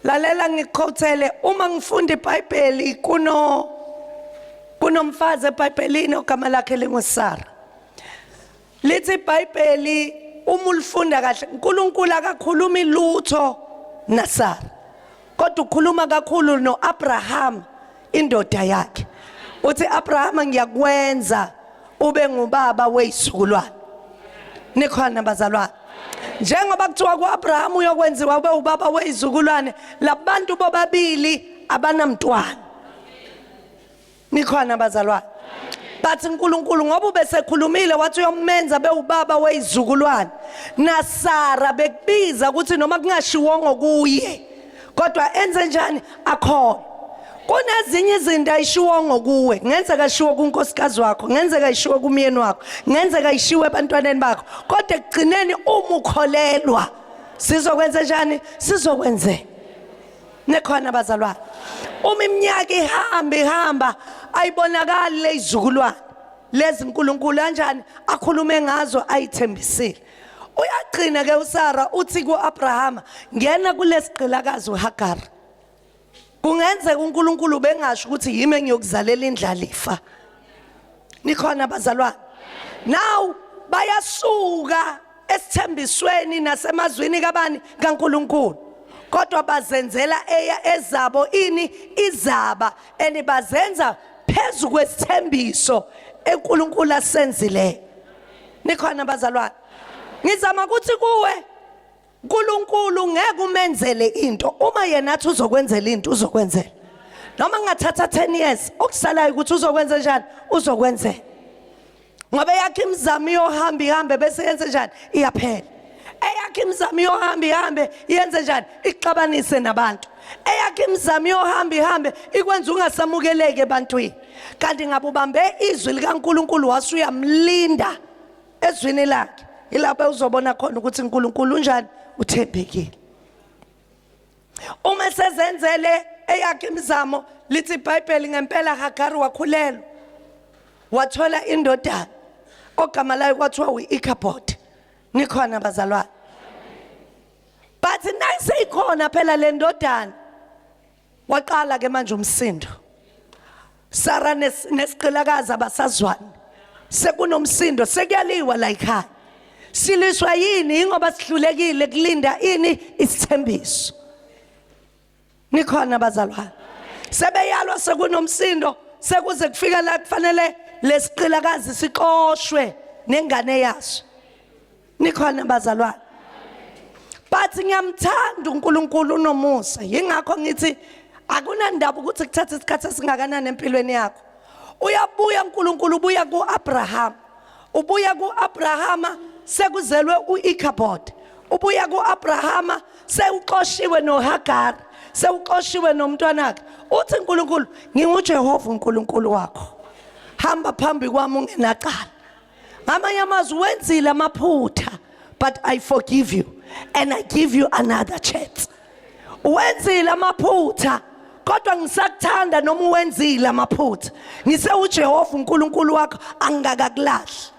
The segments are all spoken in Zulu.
Lalela, ngikukhothele uma ngifunda iBhayibheli, kunomfazi eBhayibhelini ogama lakhe linguSara. Lithi iBhayibheli, uma ulifunda kahle, uNkulunkulu akakhulumi lutho naSara, kodwa ukhuluma kakhulu noAbraham, indoda yakhe. Uthi, "Abraham, ngiyakwenza ube ngubaba wezizukulwane." Nikhona, bazalwane? Njengoba kuthiwa kuAbraham uyokwenziwa ube ubaba wezizukulwane, labantu bobabili abanamntwana. Nikhona, bazalwane? Bathi uNkulunkulu, ngoba ubesekhulumile wathi uyomenza bewubaba wezizukulwane, naSara bekubiza ukuthi noma kungashiwongo kuye, kodwa enze njani? Akhona. Kunezinye izinto ayishiwongo kuwe, kungenzeka ishiwo kunkosikazi wakho, kungenzeka ishiwo kumyeni wakho, kungenzeka ishiwo ebantwaneni bakho, kodwa ekugcineni uma ukholelwa, sizokwenza njani? Sizokwenzeka. Nekhona, bazalwane? Uma iminyaka ihamba ihamba, ayibonakali lezizukulwane lezi uNkulunkulu kanjani akhulume ngazo, ayithembisile. Uyagcina ke uSara uthi kuAbrahama, "Ngena kulesigqilakazi uHagar. Kungenzeka uNkulunkulu bengasho ukuthi yimi engiyokuzalela indlalifa." Nikhona, bazalwane? Now bayasuka esithembisweni nasemazwini kabani? KaNkulunkulu, kodwa bazenzela eya ezabo ini? Izaba, and bazenza phezu kwesithembiso eNkulunkulu asenzile. Nikhona, bazalwane? Ngizama ukuthi kuwe, uNkulunkulu ngeke umenzele into. Uma yena athi uzokwenzela into, uzokwenzela, noma ngathatha 10 years. Okusalayo ukuthi uzokwenza njani? Uzokwenzela, ngoba eyakhe imizamo iyohamba ihambe bese yenze njani? Iyaphela. Eyakhe imizamo iyohamba ihambe, yenze njani? Ixabanise nabantu. Eyakhe imizamo iyohamba ihambe, ikwenza ungasamukeleki ebantwini. Kanti ngabe ubambe izwi likaNkulunkulu, wase uyamlinda ezwini lakhe, ilapho uzobona khona ukuthi uNkulunkulu unjani? Uthembekile. Uma sezenzele eyakhe imizamo, lithi iBhayibheli ngempela Hagari wakhulelwa, wathola indodana ogama layo kwathiwa uIkabod. Nikhona, bazalwane? But nayiseyikhona phela le ndodana, waqala ke manje umsindo. Sara nesigqilakazi abasazwani, sekunomsindo, sekuyaliwa la ekhaya. Siliswa yini? Ingoba sihlulekile kulinda ini? Isithembiso. Nikhona, bazalwane? Sebeyalwa, sekunomsindo, sekuze kufika la kufanele lesigqilakazi sixoshwe nengane yaso. Nikhona, bazalwane? But ngiyamthanda uNkulunkulu, unomusa. Yingakho ngithi akunandaba ukuthi kuthatha isikhathi esingakanani empilweni yakho, uyabuya uNkulunkulu. Ubuya kuAbraham, ubuya kuAbrahama sekuzelwe uIkabod, ubuya kuAbrahama sewuxoshiwe noHagar, sewuxoshiwe nomntwanakhe. Uthi uNkulunkulu, "NginguJehova uNkulunkulu wakho, hamba phambi kwami ungenacala." Ngamanye amazwi, wenzile amaphutha, but I forgive you and I give you another chance. Wenzile amaphutha, kodwa ngisakuthanda noma uwenzile amaphutha. Ngise uJehova uNkulunkulu wakho, angikakakulahli.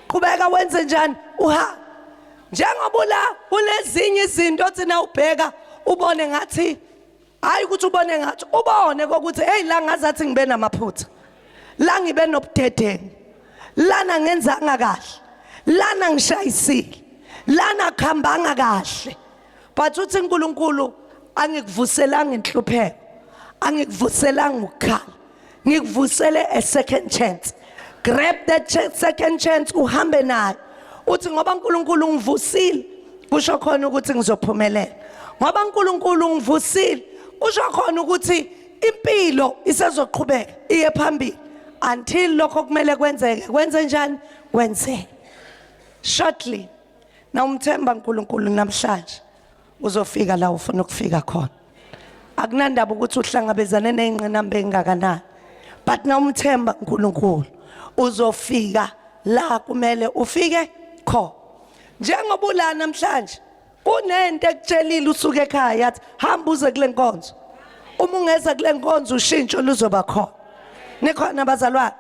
Qhubeka wenze njani? Uha njengoba la kunezinye izinto othi na ubheka ubone ngathi, hayi ukuthi ubone ngathi, ubone kokuthi hey, la ngazathi ngibe namaphutha la, ngibe nobudedengu lana, ngenzanga kahle lana, ngishayisile lana, kuhambanga kahle. But uthi uNkulunkulu, "Angikuvuselanga inhlupheko, angikuvuselanga ukukhala, ngikuvusele a second chance. Grab that second chance, uhambe nayo." Uthi, "Ngoba uNkulunkulu ungivusile, kusho khona ukuthi ngizophumelela. Ngoba uNkulunkulu ungivusile, kusho khona ukuthi impilo isezoqhubeka iye phambili until lokho kumele kwenzeke kwenze njani? Kwenzeke." Shortly, na umthemba uNkulunkulu namhlanje, uzofika la ufuna ukufika khona. Akunandaba ukuthi uhlangabezane nezingqinamba engakanani, but na umthemba uNkulunkulu, uzofika la kumele ufike kho. Njengoba ula namhlanje, kunento ekutshelile usuke ekhaya, yathi, "Hamba uze kule nkonzo. Uma ungeza kule nkonzo, ushintsho luzoba khona." Nikhona, bazalwane?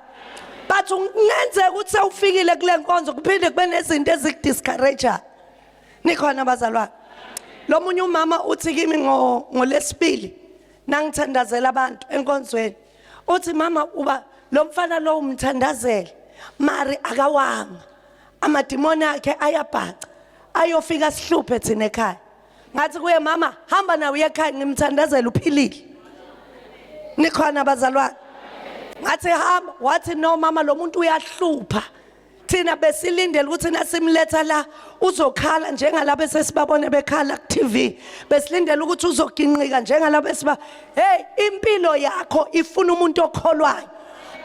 But kungenzeka ukuthi sewufikile kule nkonzo, kuphinde kube nezinto ezikudiscourage. Nikhona, bazalwane? Lomunye umama uthi kimi ngo ngolesibili nangithandazela abantu enkonzweni, uthi mama uba lo mfana lo umthandazele mari akawanga, amadimoni akhe ayabhaca, ayofika sihluphe thina ekhaya. Ngathi kuye mama hamba nawe uye ekhaya, ngimthandazela uphilile. Nikhona bazalwane? Ngathi hamba, wathi no mama lo muntu uyahlupha, thina besilindele ukuthi nasimletha la uzokhala njengalabo esesibabone bekhala ku TV, besilindele ukuthi uzoginqika njengalabo esiba. Hey, impilo yakho ifuna umuntu okholwayo,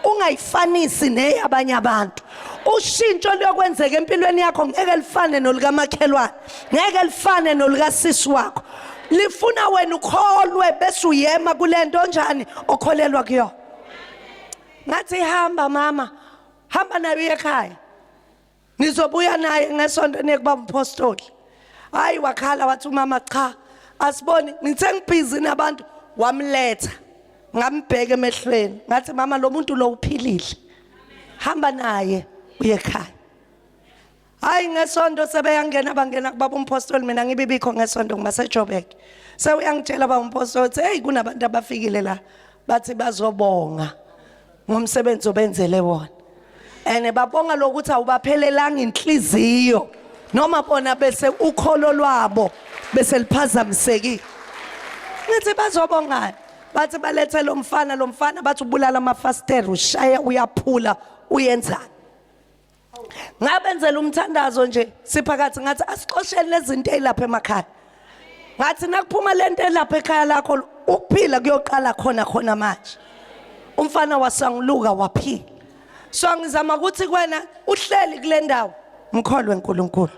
ungayifanisi neyabanye abantu. Ushintsho luyokwenzeka empilweni yakho ngeke lifane nolikamakhelwane, ngeke lifane nolukasisi wakho, lifuna wena ukholwe bese uyema kulento onjani okholelwa kuyo. Ngathi hamba mama, hamba naye uye ekhaya, nizobuya naye ngesonto niye kuba umpostoli. Hayi wakhala wathi umama cha asiboni, ngithe ngibhizi nabantu. Wamletha, ngambheka emehlweni, ngathi mama lo muntu lo uphilile, hamba naye uye ekhaya. Hayi ngesonto sebeyangena, bangena kubaba umpostoli, mina ngibibikho ngesonto ngibaseJoburg. Sewuyangitshela baba umpostoli uthi hey kunabantu abafikile la bathi bazobonga ngomsebenzi obenzele wona, ene babonga lokuthi awubaphelelanga inhliziyo noma bona bese ukholo lwabo bese liphazamisekile. Ngithi bazobongani? Bathi balethe lo mfana, lo mfana bathi ubulala amafasteri, ushaya uyaphula, uyenzani. Ngabenzela umthandazo nje siphakathi, ngathi asixosheni lezi zinto ezilapha emakhaya. Ngathi nakuphuma lento elapha ekhaya lakho ukuphila kuyoqala khona khona manje. Umfana wasanguluka waphila. So ngizama ukuthi kwena uhleli kule ndawo, mkholwe uNkulunkulu.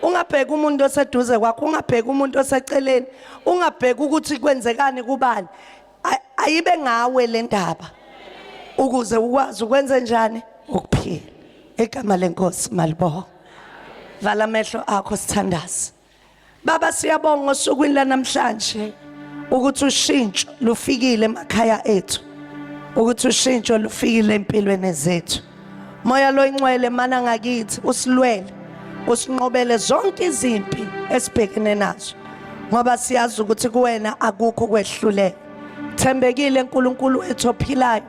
Ungabheki umuntu oseduze kwakho, ungabheki umuntu oseceleni, ungabheki ukuthi kwenzekani kubani. Ayibe ngawe le ndaba ukuze ukwazi ukwenze njani ukuphila. Igama lenkosi malibonga. Vala amehlo akho sithandaze. Baba siyabonga osukwini lanamhlanje ukuthi ushintsho lufikile emakhaya ethu, ukuthi ushintsho lufikile empilweni zethu. Moya loyingcwele mana ngakithi usilwele, usinqobele zonke izimpi esibhekene nazo, ngoba siyazi ukuthi kuwena akukho kwehluleka. Thembekile uNkulunkulu wethu ophilayo,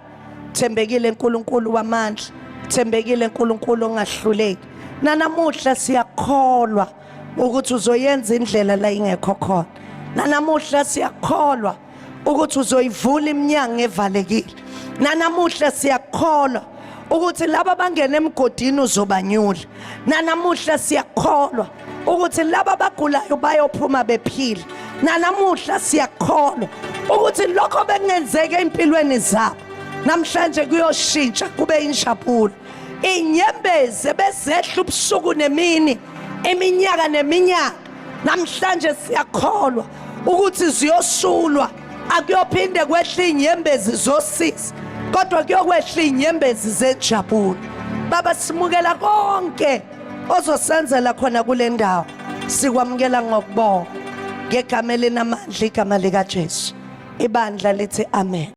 thembekile uNkulunkulu wamandla, thembekile uNkulunkulu ongahluleki. Nanamuhla siyakholwa ukuthi uzoyenza indlela la ingekho khona. Nanamuhla siyakholwa ukuthi uzoyivula iminyango evalekile. Nanamuhla siyakholwa ukuthi laba abangena emgodini uzobanyula. Nanamuhla siyakholwa ukuthi laba abagulayo bayophuma bephila. Nanamuhla siyakholwa ukuthi lokho bekungenzeka empilweni zabo namhlanje kuyoshintsha kube injabulo. Inyembezi ebezehla ubusuku nemini, iminyaka neminyaka, namhlanje siyakholwa ukuthi ziyosulwa, akuyophinde kwehle inyembezi zosizi, kodwa kuyokwehla inyembezi zenjabulo. Baba simukela konke ozosenzela khona kule ndawo, sikwamukela ngokubonga ngegama elinamandla, igama likaJesu. Ibandla lithi amen.